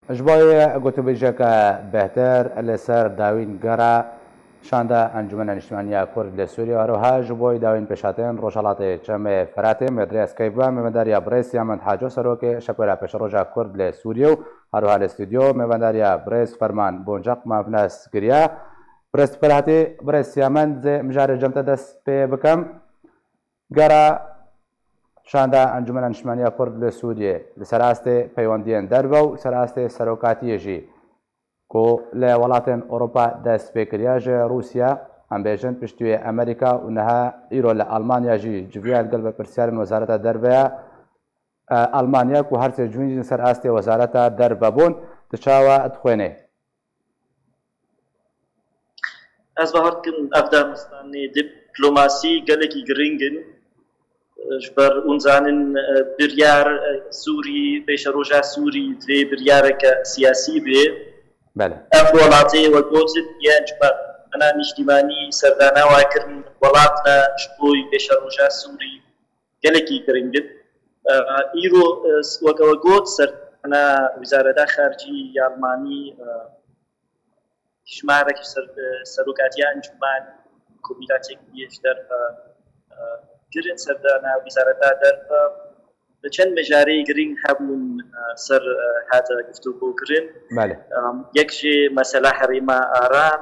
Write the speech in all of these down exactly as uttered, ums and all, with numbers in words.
Ji bo gotûbêjeke bêhtir li ser dawîn gera şanda Encûmena Niştimanî ya Kurd li Sûriyê û her wiha ji bo dawîn pêşhatin Rojhelatê Çemê Firatê me dirêj keyf be mêvendariya birêz Siyamend Haco serokê Şepwêra Pêşeroja Kurd li Sûriyê û her wiha li stûdyo mêvendariya birêz Ferman Boncaq me nas kiriye. Birêz Firatê, birêz Siyamend, zê mijarê cem te dest pê bikim. Gera şanda Encûmena Niştimanî ya Kurd li Sûriyê li ser astê peywendiyên derve û li ser astê serokatiyê jî ku li welatên Ewropa dest pê kiriye ji Rûsya, em bêjin piştî wê Amerîka û niha îro li Almanya jî civiya li gel berpirsiyarên Wezareta Derve ya, e, Almanya ku her sê civîn jî li ser astê Wezareta Derve bûn, tu çawa dixwênê? Ez bawer dikim ev danostanê diplomasî gelekî giring in. Ji ber hûn zanin, e, biryar, e, Sûrî, pêşeroja Sûrî divê biryareke siyasî bê. Belê. Ev welatê we gotin, yên ji ber ana nîştîmanî serdana wa kirin, welat ne ji bo pêşeroja Sûrî gelekî giring in. E, îro, e, weke we got, serdana Wizareta Xaricî ya Almanî, e, Hişmarek ser, serokatiya encûman, komîta teknîkî ji derve, e, kirin serdana wezareta derve. Çend mijarê girîng hebûn, e, ser, e, hate guftûgo kirin. Belê. E, yek jî mesela herêma Aram,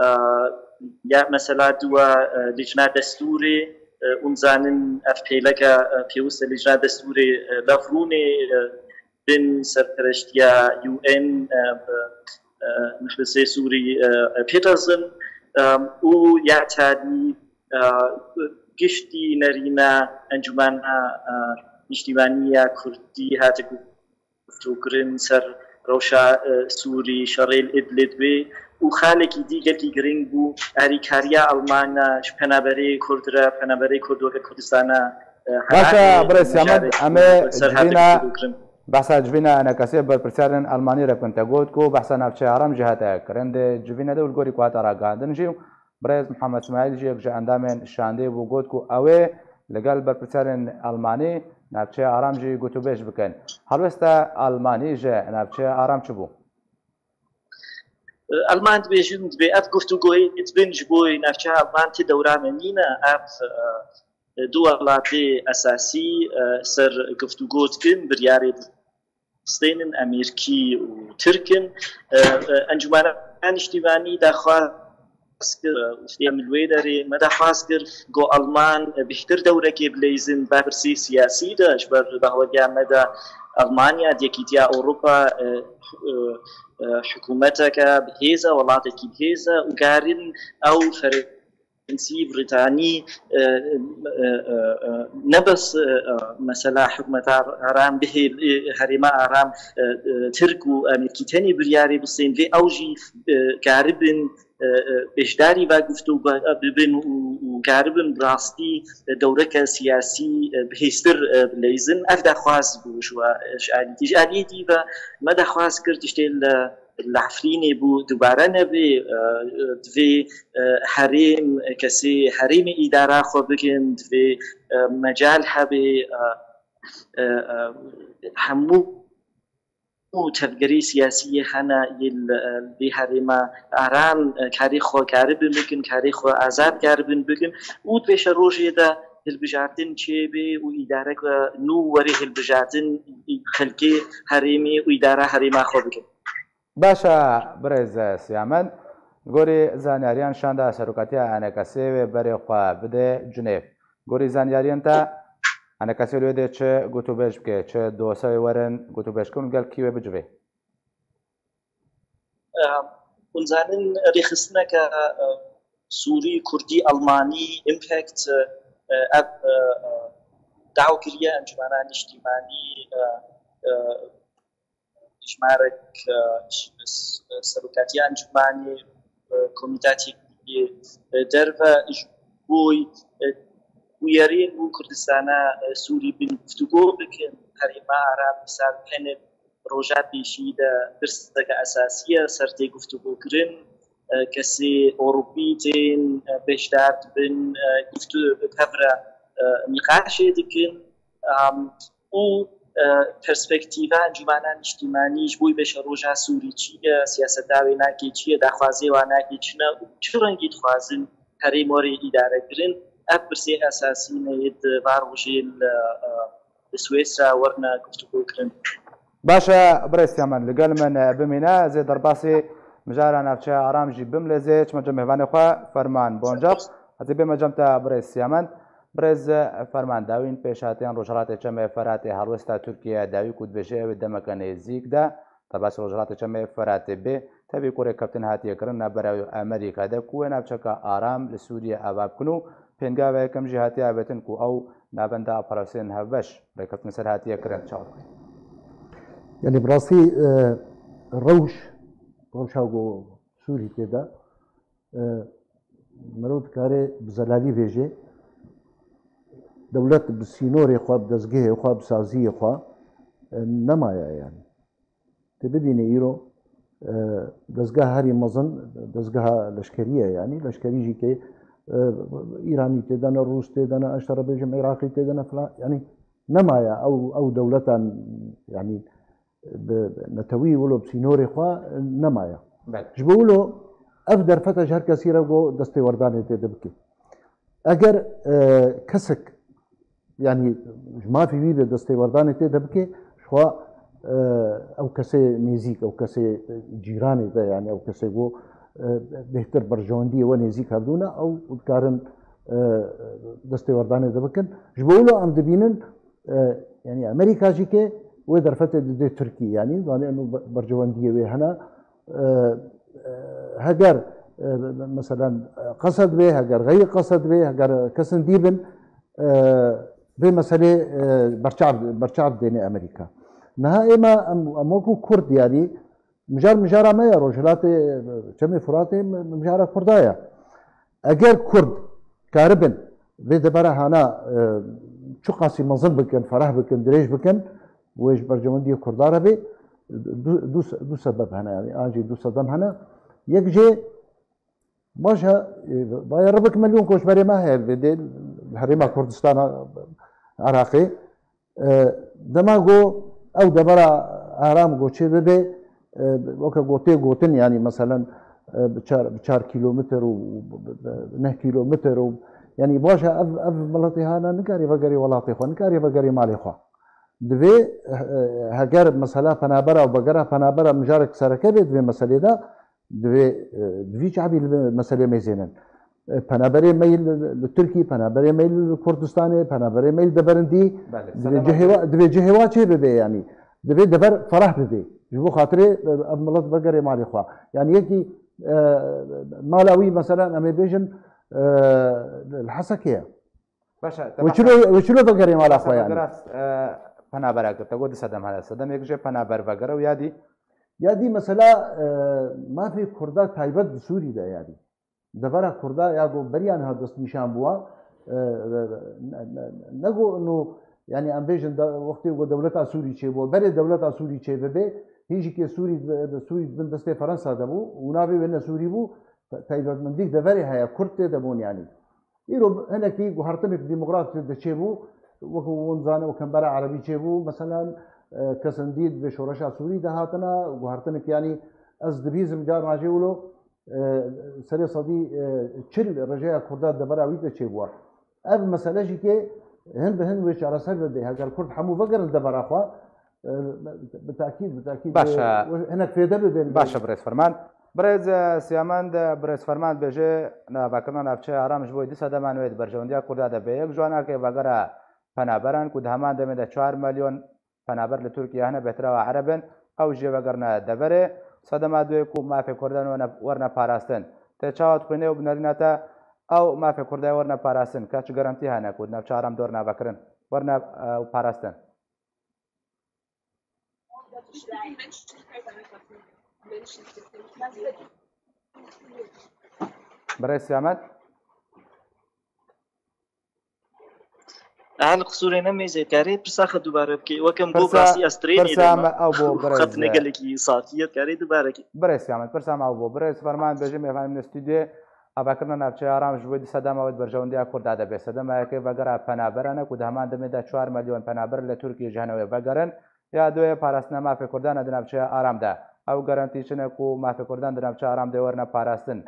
e, ya mesela dua, e, lijna destûrê, e, hûn zanin ev pêleke, e, pêwist e lijna destûrê, e, lev rûnê, e, bin serpereştiya U N, e, bi, e, mexlisê Sûrî, e, pêdazin, e, û ya talî, e, giştî nerîna Encûmena, e, Niştîmanî ya Kurdî hate guftûkirin ser rewşa, e, Sûrî, şerê li Idlibê û xalekî dî gelkî giring bû, alîkariya Almanya ji penaberê Kurd re, penaberê Kurd weke Kurdistana, e, Baş e, Iraqê, birêz Siyamend, mijarê em ê ser hate civîna guftûkirin. Behsa civîna enekesê berpirsiyarên Almanî re bikin. Te got ku behsa navçeya Aram jî hate kirin. Di civîne de û li gorî ku hate ragihandin jî birêz Mihemed Smaîl jî yek ji endamên şandê bû, got ku ew ê li gel berpirsiyarên Almanî navçeya Aram jî gotûbêj bikin. Helwesta Almanî ji navçeya Aram çi bû? Alman dibêjin, dibê ev guftûgoyê dibin ji bo navçeya Alman ti dewra me nîne, ev, e, du welatê esasî, e, ser guftûgo dikin, biryarê distênin, Amerîkî û Tirk in. E, e, Encûmena Niştîmanî daxwaz kir, e, em li wê derê me daxwaz kir, ku Alman, e, bêhtir dewrekê bileyzin berpirsê siyasî de, ji ber baweriya me de Almanya, di Yekîtiya Ewropa, e, e, e, hikûmeteke bi hêz e, welatekî bi hêz e û karin ew Fer- Fransî, Brîtanî, e, e, e, e, ne bes, e, e, mesela hikûmeta Aram bihê, e, herêma Aram, e, e, Tirk û Amerîkî tenê biryarê bistên vê ew jî, e, karibin, e, e, beşdarî ve guftûgo bibin û, û karibin bi rastî, e, dewreke siyasî, e, bihêztir, e, bileyzin. Ev daxwaz bû ji we, e, ji alî dî. Ji aliyê dî ve me daxwaz kir tiştê li li Efrînê bû dubare nebe, e, divê, e, herêm, kesê herêmê îdara xwe bikin, divê, e, mecal hebe, e, e, e, hemû tevgerê siyasî yê hene yê li, e, vê herêma Aram, e, karê xwe karibin bikin, karê xwe azad karibin bikin û di pêşerojê de hilbijartin çêbe û îdareke nû were hilbijartin xelkê herêmê û îdara herêma xwe bikin. Baş e, birêz Siyamend. Gorî zanyariyan şanda serokatiya enekesê wê berê xwe bide Cinêv. Gorî zanyariyên te, enekesê li wê dê çi gotûbêj bike, çi doseyê werin gotûbêj kin û gel kî wê bicivê? Em, hûn zanin rêxistineke, e, Sûrî, Kurdî, Almanî, Impact, e, ev, e, e, daw kiriye Encûmena Niştîmanî, e, e, Hişmarek, e, ş-, s-, serokatiya encûmanê, e, komîta teknîkê, e, derve ji bo, e, bûyerên û Kurdistana, e, Sûrî bin guftûgo bikin. Herêma Aram misal hene roja pêşî de pirseke esasî ye ser tê guftûgokirin. E, kesê Ewropî tên, e, beşdar dibin, e, guftû bi hev re, e, nîqaşê dikin. Am, û perspektîva encûmena nîştîmanî ji bo wî beşeroja Sûrî çi ye, siyaseta wê nake çi ye, daxwazê wan nake çi ne û çi rengî dixwazin herêm werê îdare kirin. Ev pirsên esasî ne yê di van rojê li, li Swêsra werine guftûgo kirin. Baş e, birêz Temen, li gel min bimîne. Ez ê derbasî mijara navçeya Aram jî bim, lê zê çime cem mêvanê xwe Ferman Boncaq. Ez ê bême cem te birêz Temen. Birêz Ferman, dawîn pêşhatiyên Rojhilatê Çemê Feratê helwesta Tirkiye dawî ku dibêje ew ê demeke nêzîk de derbasî Rojhilatê Çemê Feratê bê, tevî ku rêkeftin hatiye kirin navbera wê û Amerîka de ku wê navçeka Aram li Sûriye ava bikin û pêngava yekem jî hatiye avêtin ku ew navenda operasyonên hevbeş rêkeftin ser hatiye kirin. Çawa dixwî? Yanî bi rastî, e, rewş, rewşa ku Sûrî tê de, e, mirov dikare bi zelalî bêje, dewlet bi sînorê xwe, bi dezgehê xwe, bi saziyê xwe, e, nemaye yanî. Tu bibînî îro, e, dezgeha herî mezin, dezgeha leşkerî ye, yanî leşkerî jî ke, e, Îranî tê de ne, Rûs tê de ne, ez te re bêjim Iraqî tê de ne filan, yanî nemaye ew, ew dewletan, yanî bi netewî wilo bi sînorê xwe nemaye. Belê. Ji bo wilo ev derfeta ji her kesî re go destêwerdanê tê de bike. Eger, e, kesek, yanî ji mafê wî be destêwerdanê tê de bike, ji xwe, e, ew kesê nêzîk, ew kesê cîranê de, yanî ew kesê ku, e, bêhtir berjewendiyê we nêzîk hevdû ne, ew dikarin, e, destêwerdanê de bikin. Ji bo wilo em dibînin, e, yanî Amerîka jî ke wê derfetê didê Tirkî, yanî zanê eno be-, berjewendiyê wê hene. E, e, heger, e, meselen, e, qesed be, heger xeyr qesed be, heger kesin dî bin, e, vê meselê, e, berçav, berçav dêne Amerîka. Niha ême em, em wekû Kurd, yanî mijar mijara me ye, Rojhilatê, e, Çemê Furatê mi-, mijara Kurda ye. Eger Kurd karibin vê devera hana, e, çiqasî mezin bikin, ferah bikin, dirêj bikin, wê ji berjewendiyê Kurda re bê, du, du, du sebeb hene, yanî an jî du sedem hene. Yek jê baş e, e, vaya ribik milyon koçberê me heye, vê dê herêma Kurdistana Iraqê. E, dema go ew devera Aram go çê bibe, e, weke go tê gotin, yanî meselen, e, bi çar, bi çar kîlometr û bi, bi, bi neh kîlometr û, yanî baş e, ev, ev miletê hana nikarê vegerê welatê xwe, nikarê vegerê malê xwe. Divê, e, heger mesela penabera û vegera penabera mijarek sereke bê di vê meselê de, divê, e, divî çavî li vê meselê mêzênin. E, penaberê me yî li, li Tirkî, penaberê me yî li Kurdistanê, penaberê me yî li deverindî, Belê, divê selamet cihê wa, divê cihê wa çê bibe yanî. Divê dever ferah bibe. Ji bo xatirê, e, ev milet vegerê malê xwe. Yanî yekî, e, mala wî mesela em ê bêjin, e, li Hesekê ye. Baş e, te Wê çilo, wê çilo vegerê mala xwe yanî. Vegera, e, penabera kir. Te got di sedem hene. Sedem yek jê penaber vegere û ya dî? Ya dî mesela, e, mafê Kurda taybet di Sûrî de ya dî. Devera Kurda ya go beriya niha destnîşan bûwa, e, ne, ne, ne go ino, yanî em bêjin de, wextê go dewleta Sûrî çêbû, berê dewleta Sûrî çêbibe, hîn jî ke Sûrî, Sûrî bin destê Ferensa de bû û navê wê ne Sûrî bû, te-, taybetmendî deverê heye, Kurd tê de bûn yanî. Îro hinekî guhertinek demokrat diçêbû, wekî hûn zanin, wekî hembera erebî çêbû, meselen, e, kesin dî di vê şoreşa Sûrî de hatine, guhertinek, yanî ez dibîzim carna jê wilo, e, serê sedî, e, çil rêjeya Kurda di devera wî de çêbûye. Ev mesele jî ke hin bi hin wê çareser bibe, heger Kurd hemû vegerin devera xwe, e, bi tekîd, bi tekîd, Baş e. e, hinek fêde bibe. Baş e, birêz Ferman. Birêz, e, Siyamend, e, birêz Ferman dibêje, navakirina navçeya Aram ji bo du sedeman wê di berjewendiya Kurda de bê yek. Ji wan a ke vegera penaberan ku di heman demê de çar milyon penaber li Tirkiye hene, bêhtir ew ereb in, ew jê vegerine deverê. Sedema duyê ku mafê Kurdan werne, werne parastin. Te çawa dixwîne û bi nerîna te ew mafê Kurda werine parastin, ka çi garantî hene ku di navçeya Aram de werine vekirin, werine, e, parastin? Birêz Siyamet. An qisûrê ne mêze, karê pirsa xwe dubare bike. Wekem got, Pirsa, rastî ez trênê pirsa de me, me ew bo, birêz, xetine e, gelekî safî ye, karê dubare ke. Birêz Siyamet, pirsa me ew bo. Birêz Ferman, bêjim, efendim, ne stûdyoyê. Avakirina navçeya Aram ji bo di sedema wê di berjewendiya Kurda de bê. Sedema yekê vegera penaberane ku di heman demê de çar milyon penaber li Tirkiyê ji hene wê vegerin. Ya duyê parastina mafê Kurdan e di navçeya Aram de. Ew garantî çi ne ku mafê Kurdan di navçeya Aram de werine parastin?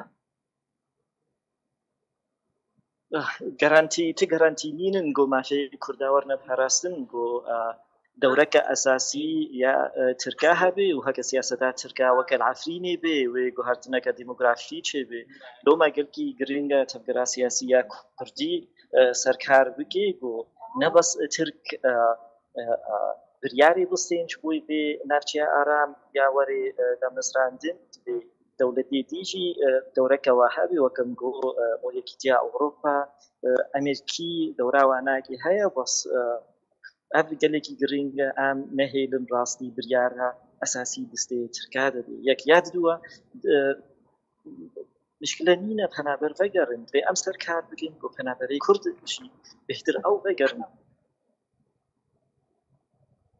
Ah, garantî, ti garantî nînin ku mafê Kurda werine parastin, ku, ah, dewreke esasî ya, eh, Tirka hebe û heke siyaseta Tirka weke li Efrînê be, wê guhertineke demografî çêbe. Loma gelkî giring e tevgera siyasî ya Kurdî, eh, serkar bike ku ne bes Tirk, eh, eh, eh, biryarê bistên ji bo vê navçeya Aram ya were, eh, damezrandin, divê dewletê dî jî, eh, dewreke wa hebe, weke min got, eh, bo Yekîtiya Ewropa, eh, Amerîkî dewra wa nake heye, bes, eh, ev gelekî giring e, em nehêlin rastî biryara esasî destê Tirka de bê. Yek ya diduwa, eh, mişkile nîne penaber vegerin, divê em ser kar bikin ku penaberê Kurd jî bêhtir ew vegerin.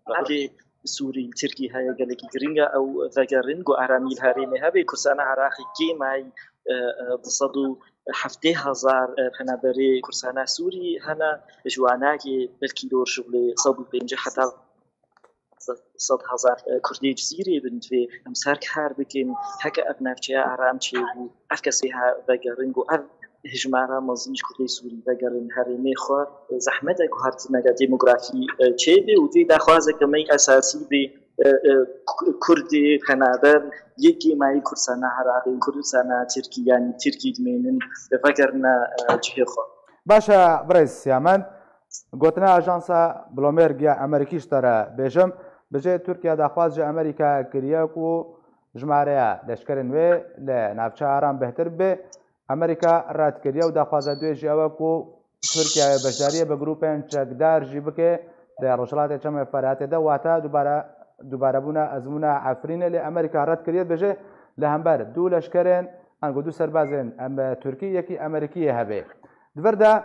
Rewşê Sûrî li Tirkî heye, gelekî giring e ew vegerin, ku aramî li herêmê hebe. Kursana Iraqê kêmayî, e, e, du sed û heftê hezar, e, penaberê kursana Sûrî hene, ji wan nake belkî dor ji xulê sed û pêncî heta sed hezar, e, Kurdê Cizîrê bin. Divê em ser kar bikin, heke ev navçeya aram çêbû, ev kesê ha vegerin, ku ev hijmara mezin ji Kurdê Sûrî vegerin herêmê xwe, zehmet e guhertineke demografî, e, çêbe û divê daxwazeke me esasî bê, e, e, Ku-, Kurdê penaber yê kêmayî kursana Iraqê, kursana Tirkî, yanî Tirkî dimênin, vegerine, e, cihê xwe. Baş e, birêz Siyamen. Gotina ajansa Bloomberg ya Amerîkî ji te re bêjim, bijê Tirkiye daxwaz ji Amerîka kiriye ku jimareya leşkerên wê li navçeya Aram bêhtir bibe. Amerîka red kiriye û daxwaza duyê jî ew e ku Tirkiye beşdariyê bi grûpên çekdar jî bike di Rojhilatê Çemê Feratê de, wate dubare, dubarebûna ezmûna Efrînê lê Amerîka red kiriye, dibêje li hember du leşkerên, ango du serbazên em, Tirkî, yekî Amerîkiyê hebe. Di vir de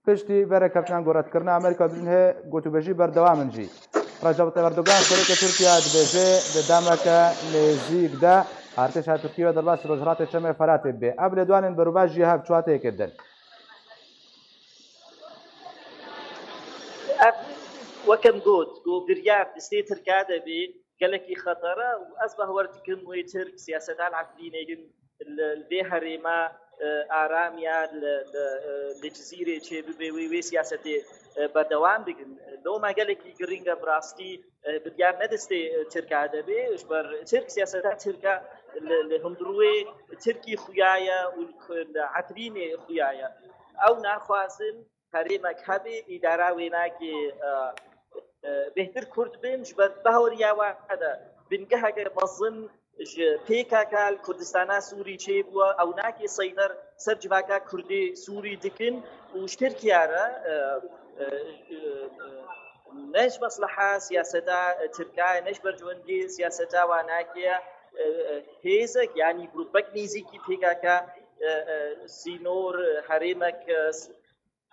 Piştî vê rêkeftina ku redkirina Amerîka û Brîtanî gotûbêjî berdewam in jî. Recep Tayyip Erdogan, serokê Tirkiye dibêje, di demeke nêzîk de artêşa Tirkiyê ve derbasî Rojhilatê Çemê Feratê bibe. Ev lêdwanên berûbaj jî hev çi wateyekê didin? Ev, weke min got, ku biryar destê Tirka de bê, gelekî xeter e û ez bawer dikim wê Tirk siyaseta li Efrînê li, li vê herêma, e, aram ya li, li, e, li Cizîrê çêbibe, wê, wê siyasetê, e, berdewam bikin. Loma gelekî giring e bi rastî, e, biryar ne destê, e, Tirka de bê, ji ber Tirk siyaseta Tirka li, li hundirûyê Tirkî xuya ye û li, li Efrînê xuya ye. Ew naxwazin herêmek hebe, îdara wê nake, e, e, bêhtir Kurd bin, ji ber bahweriya we de bingeheke mezin ji P K K li Kurdistana Sûrî çêbûye, ew nake seyder ser civaka Kurdê Sûrî dikin û ji Tirkiye re, e, e, e, ne ji mesleha siyaseta Tirka ye, ne ji bercewendiyê siyaseta we nake ye, e, e, hêzek, yanî grûpek nêzîkî P K K, e, e, sînor, e, herêmek, e,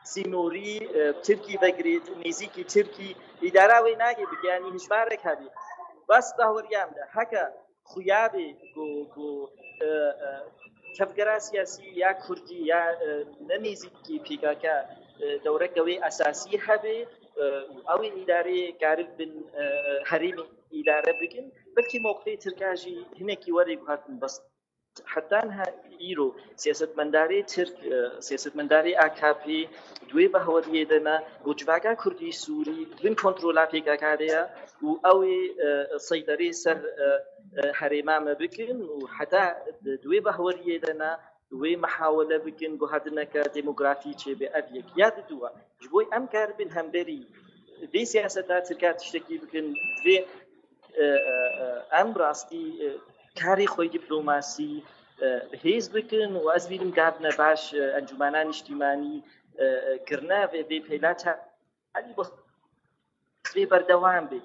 sînorî, e, Tirkî vegirê, nêzîkî Tirkî, îdara wê nake bike, yanî hişmarek hebî. Bes bahweriya min de, heke xuya bê ku, ku, e, e, tevgera siyasî ya Kurdî ya, e, ne nêzîkî P K K, e, dewreke wê esasî hebe, e, û ew ê îdareyê karibin, e, e, herêmê îdare bikin, belkî mewqifê Tirka jî hinekî were guhertin, bes heta niha îro siyasetmendarê Tirk, e, siyasetmendarê A K P di wê bahweriyê de ne ku civaka Kurdî Sûrî di bin kontrola P K K de ye û ew ê, e, seyderê ser, e, e, herêma me bikin û heta di, di wê bahweriyê de ne wê mihawele bikin guhertineke demografî çêbe. Ev yek. Ya diduwa, ji bo em karibin hemberî vê siyaseta Tirka tiştekî bikin, divê e, e, e, em rastî, e, karê xwe diplomasî, e, bi hêz bikin û ez bînim gavne baş, e, Encûmena Niştîmanî, e, e, kirine vê, vê pêla te-, alî bi vê berdewam bê.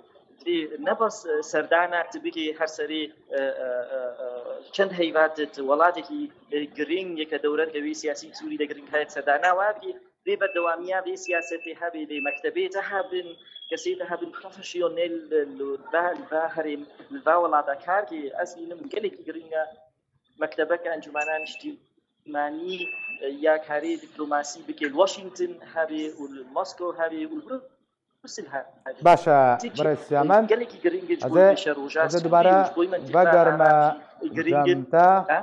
Vê ne bes, e, serdana tu bikê her serê, e, e, e, e, çend heyva tu, tu welatekî, e, giring, yeke dewreke wê siyasî Sûrî de giring heye, serdana wa bikê, vê berdewamiya vê siyasetê hebe, vê mektebê te hebin, kesê te hebin profesyonel li, li va, li va herêm, li va welata kar kê, ez bînim gelekî giring e mektebeke Encûmena Niştî-, Manî ya karê dîplomasî bike li Washington hebê û li Moskow hebê û li Brusel hebê. Baş e, Tirkî birêz Siyamen. Gelekî girîng e ji bo şer Rojava Sûriyê û ji bo mentiqa Arabî girîng e.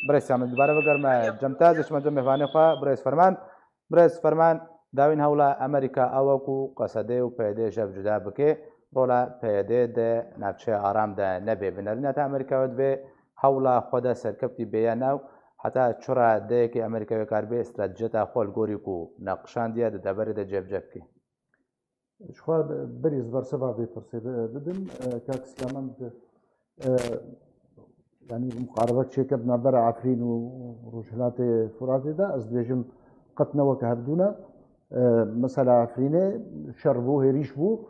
Birêz Siyamen, dubare vegerme cem te, ez ê çima cem mêvanê xwe, birêz Ferman. Birêz Ferman, dawîn hewla Amerîka ew e ku Qesede û P Y D ji hev cuda bike, rola P Y D di navçeya aram de nebe. Bi nerîna te Amerîka wê divê hewla xwe de serkevtî bêye nav, heta çira de yekê Amerîka wê karibê stratejiyeta xwe li gorî ku neqişandiye di deverê de cebce bike. Ji xwe berî ez bersiva vê pirsê bidim, kak Siyamen di, yanî muqarebe çêkir navbera Efrîn û Rojhilatê Furatê de, ez dibêjim qet ne weke hevdû ne. Mesela Efrînê şer bû, hêrîş bû,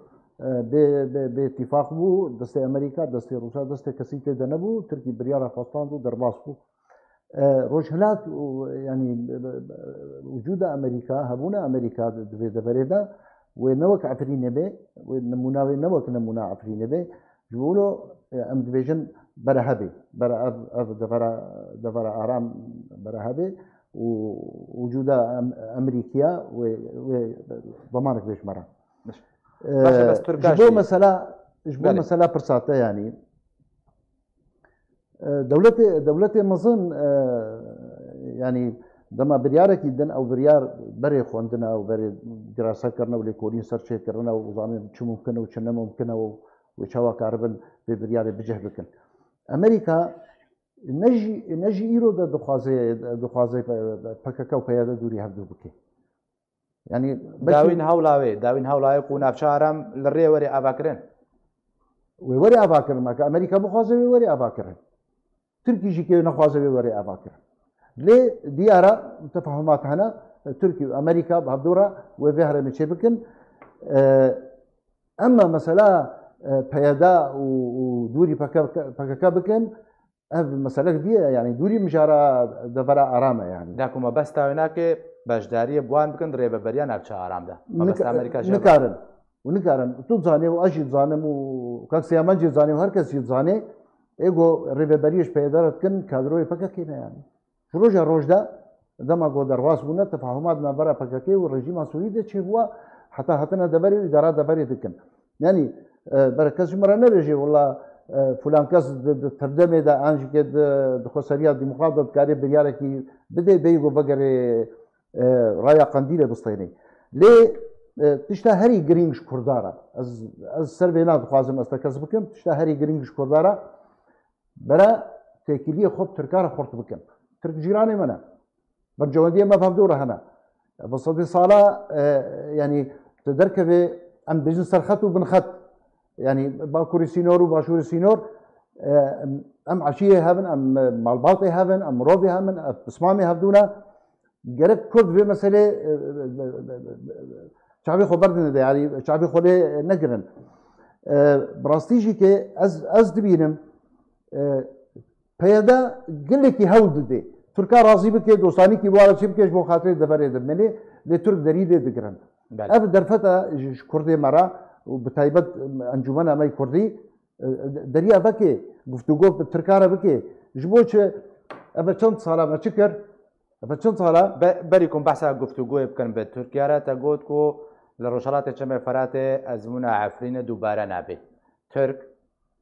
bê, bê, bê îtîfaq bû, destê Amerîka, destê Rûsa, destê kesî tê de nebû, Tirkî biryara xwe stand û derbas bû. Rojhilat û, yanî, wicûda Amerîka, hebûna Amerîka di vê deverê de, wê ne wek Efrînê be, wê nimûna wê ne wek nimûna Efrînê be. Ji bo wilo em dibêjin bere hebê, bere ev, ev devera, devera aram bere hebê û wicûda Amerîkiya wê, wê demanek bê ji me re. Ji bo mesela, ji bo mesela pirsa te, yanî, Dewletê, dewletê mezin, yanî dema biryarekî din, ew biryar berê xwendina û berê dirasekirina û lêkolîn ser çêkirina û zanin çi mumkin e û çi ne mumkin e û wê çawa karibin vê biryarê bi cih bikin. Amerîka ne jî, ne jî îro de dixwaze, dixwaze P K K û P Y D dûrî hevdû bike. Yanî dawîn hewla wê, dawîn hewla wê ku navçe aram li rê were avakirin. Wê were avakirin, me ke Amerîka bixwaze wê were avakirin. Tirkî jî kê nexwaze wê were avakirin. Lê diyara tefahumat hene, Tirkî û Amerîka bi hevdû re wê vê herêmê çêbikin. Ema mesela P Y D û, û dûrî P K K bikin, Ev meselek diye, yanî dûrî mijara devera aram e yanî. Da ku mebesta wê nake beşdariyê bi wan bikin di rêveberiya navçeya aram de. Mebesta Amerîka jê re. Nikarin. Û nikarin. Tu dizanê û ez jî dizanim û kak Siyamen jî dizanê û her kes jî dizanê. Ê ku rêveberiyê ji P Y D re dikin kadroyê P K K ne yanî. Ji roja roj de dema ku derbas bûne tefahumat navbera P K K û rejîma Sûrî de çêbûwa heta hatine deverê û îdara deverê dikin. Yanî, e, bere kes ji min re nebêje, wela, e, filan kes di, di tevdemê de an jî ke di, di xweseriya demokrat de dikarê biryarekî bidê, bêyî ku vegerê, e, raya Qendîlê bistênê. Lê, e, tişta herî girîng ji Kurda re, ez, ez ser vê nadixwazim ez tekez bikim, tişta herî girîng ji Kurda re, bere têkiliyê xwe bi Tirka re xurt bikin. Tirk cîranê me ne. Bercewendiyê me hevdû re hene. Bi sedê sala, e, yanî tu derkevê, em dibêjin serxet û binxet. Yanî Bakurê sînor û Başûrê sînor, e, em eşîyê hev in, em malbatê hev in, em mirovê hev in, ev pismamê hevdû ne. Gerek Kurd vê meselê, e, çavê xwe berdine de, yanî çavê xwe lê negirin. E, bi rastî jî ke ez, ez dibînim, e, P Y D gelekî hewl dide. Tirka razî bike, dostanîkî bi wan re çêbike ji bo xatirê deverê dimêne, lê Tirk derî lê digirin. Belê. Ev derfeta ji, ji Kurdê me re û bi taybet encûmena me yê Kurdî, e, deriya veke, guftûgo bi Tirka re bike. Ji bo çi? Ev çend sala me çi kir? Ev çend sala? Be, berî ku em behsa guftûgoyê bikin bi Tirkiye re, te got ku li Rojhelatê Çemê Feratê ezmûna Efrînê dubare nabe. Tirk,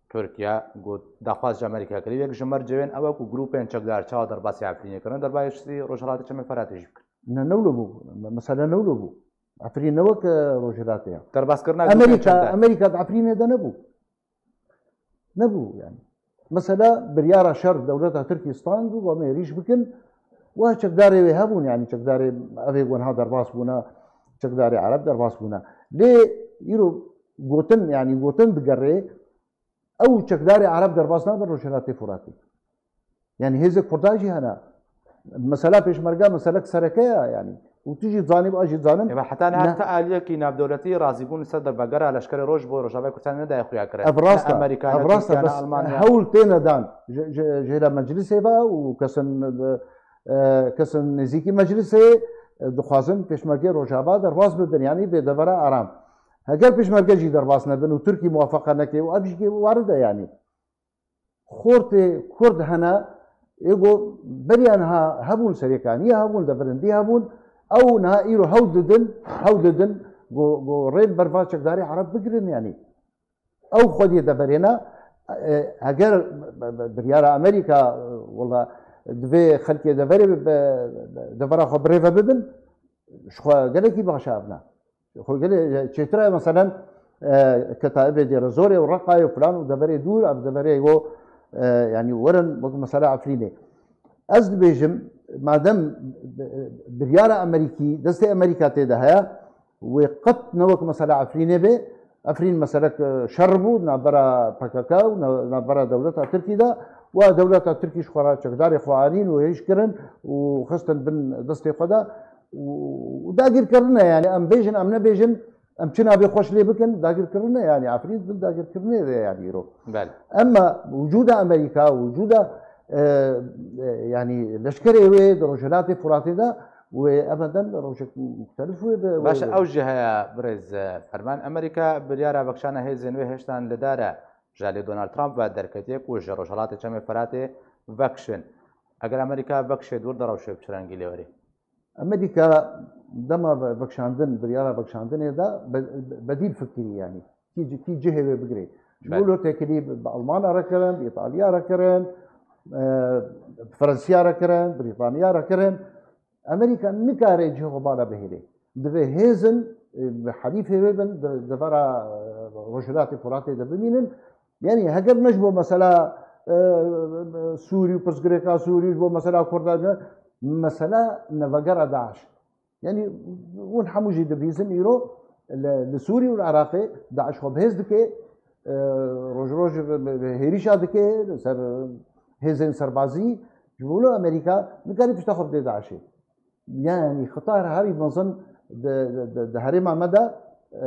Tirkiye got, daxwaz ji Amerîka kirî. Yek ji mercê wên ew e ku grûpên çekdar çawa derbasî Efrînê kirin, derbasî Rojhelatê Çemê Feratê jî bikin. Ne, ne wilo bû. Me-, mesele ne wilo bû. Efrîn ne wek, e, Rojhilatê ya. Derbaskirina grûpên Amerîka, çekdar. Amerîka di Efrînê de nebû. Nebû yanî. Mesela biryara şer dewleta Tirkî stand bû, ba me êrîş bikin. Wa çekdarê wê hebûn, yanî çekdarê ev ê ku niha derbas bûne, çekdarê Ereb derbas bûne. Lê îro gotin, yanî gotin digerê, ew çekdarê Ereb derbas nabin Rojhilatê Furatê. Yanî hêzê Kurda jî hene. Mesela pêşmerge meselek sereke ya yanî. Û tu jî dizanî, ez jî dizanim. Ê, heta niha ti aliyekî navdewletî razîbûn li ser derbagera leşkerê Roj bo Rojavayê Kurdistanê nedaye xuya kirin. Ev rast e. Ne Amerîka, ne Tirkiye, ne Almanya. Hewl têne dan. Ji, ji, ji hêla meclisê ve û kesin, e, kesin nêzîkî meclisê, e, dixwazin pêşmergê Rojava derbas bibin. Yanî bê devera aram. Heger pêşmerge jî derbas nebin û Tirkî muwafeqa neke û ev jî warid e yanî. Xortê Kurd hene, Ê go beriya niha hebûn, serêkaniya hebûn, devirindî hebûn, ew niha îro hewl didin, hewl didin, go, go rê li ber va çekdarê Ereb bigirin, yanî. Ew xwediyê deverê ne, e, heger b-, b-, biryara Amerîka, e, wela divê xelkê deverê bi, bi, bi, devera xwe birêve bibin, ji xwe gelekî baş e ev ne. Xwe gelê çêtir e, meselen, e, Ketaibê Dêrezorê û Reqayê û filan û deverê dûr, ev deverê go, e, yanî werin wek mesela Efrînê. Ez dibêjim, madem biryara Amerîkî, destê Amerîka tê de heye, wê qet ne wek mesela Efrînê be. Efrîn meselek, e, şer bû, navbera P K K û na-, navbera dewleta Tirkî de, wa dewleta Tirkî ji xwe re çekdarê xwe anîn û hêj kirin û xistin bin destê xwe de û, û dagîr kirine. Yani em bêjin, em nebêjin, em çi navê xweş lê bikin, dagîr kirine. Yani Efrîn bin dagîrkirinê de yani îro. Belê. Emma wicûda Amerîka, wicûda, e, e, yani leşkerê wê di Rojhilatê Furatê de wê ebeden rojek muxtelif wê be, wê Baş e, be. Ew jî heye birêz, e, Ferman. Amerîka biryara vekişana hêzên wê hêştan li dar e. Ji alî Donald Trump ve derketiye ku ji Rojhilatê Çemê Feratê vekişin. Eger Amerîka vekişê dûr derewşê bi çi rengî lê werê? Amerîka dema ve-, vekişandin, biryara vekişandinê de be-, be-, bedîl fikirî yani. Kî ci-, kî cihê wê bigirê. Ji Belê. Bo lo têkilî bi, bi Almanya re kirin, bi Îtalya re kirin, e, bi Fransiya re kirin, Brîtanya re kirin. Amerîka nikare cihê xwe bala bihêle. Divê hêzin, e, bi helîfê wê bin, di, di vera, e, Rojhilatê Furatê de bimînin. Yani heger ne ji bo mesela, e, Sûrî û pirsgirêka Sûrî, ji bo mesela Kurda, ne, mesela nevegera DAIŞ. Yani hûn hemû jî dibîzin îro li, li Sûrî û li Iraqê DAIŞ xwe bi hêz dike, e, roj roj bi, bi, bi hêrîşa dike li ser hêzên serbazî. Ji bo wilo Amerîka nikarî pişta xwe bidê DAIŞê. Yani xitar herî mezin di, di, di, di herêma me de, e,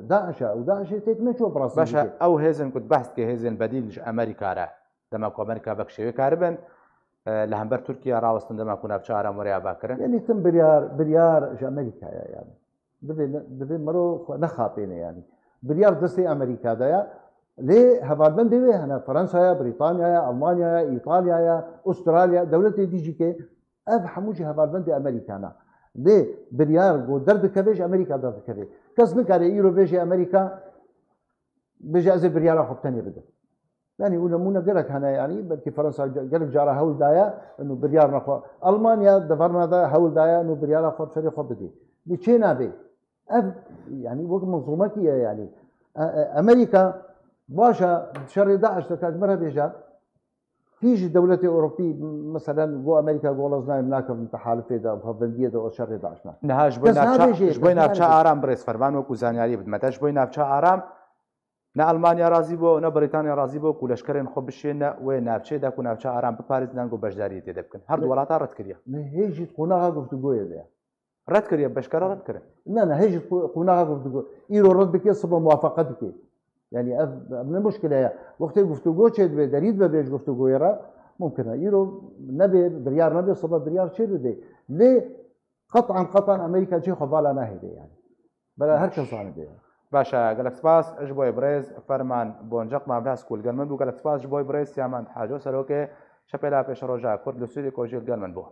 DAIŞ e û DAIŞê têk neçû operasyon Baş e, dike. Ew hêzên ku tu behs dike, hêzên bedîl ji Amerîka re, dema ku Amerîka vekişê wê karibin, e, li hember Tirkiye rawestin, dema ku navçe aram were avakirin? Yanî tim biryar, biryar ji Amerîka ye yani. Divê ne, divê mero xwe nexapêne yani. Biryar destê Amerîka de ye. Lê hevalbendê wê hene. Fransaya, Brîtanyaya, Almanyaya, Îtalyaya, Ustralya, dewletê dî jî ke ev hemû jî hevalbendê Amerîka ne. Lê biryar ku derdikeve ji Amerîka derdikeve. Kes nikare îro bêje Amerîka, bêje ez ê biryara xwe bi tenê bidim. Yani û nemûne gelek hene yani, belkî Fransa ge-, gelek cara hewl daye, û biryar nexwe. Almanya deverna de hewl daye, û biryara xwe serê xwe bidê. Lê çê nabe. Ev, yani wek menzûmekî ye yani. E, e, Amerîka, baş e, şerê DAIŞ de, ka ji me re bêje, kî ji dewletê Ewropî, meselen, go Amerîka, go ez nayêm, nakevim tehalifê de, pevendiyê de, o şerê DAIŞ ne. Niha ji bo Kes navça-, nabêje, ji bo kes navça nabêje. Aram birêz Ferman, wekû zanyariyê bidime te, ji bo navça aram, ne Almanya razî bû, ne Brîtanya razî bû ku leşkerên xwe bişêne wê navçeyê de ku navça aram biparêzin, yan ku beşdariyê tê de bikin. Her du Ne. welata red kiriye. Ne hê jî di qonaxa guftûgoyê de ye. Red kiriye, beşkere red kirin. Ne, ne, hê jî di qo-, qonaxa guftûgo. Îro red bike, sibe muwafaqet bike. Yani ev, ev ne muşkile ye. Wextê guftûgo çêdibe, derî dibe bêj guftûgoyê re, mumkin e. Îro nebe, biryar nebe, sibe biryar çêdibe. Lê qetan, qetan Amerîka cihê xwe vala nahêle yani. Bela her kes zanibê. Baş e, gelek spas ji bo birêz Ferman Boncaq, mavras ku li gel min bû. Gelek spas ji bo birêz Siyamend Haco, serokê Şepêla Pêşeroja Kurd li Sûrî ku jî li gel min bû.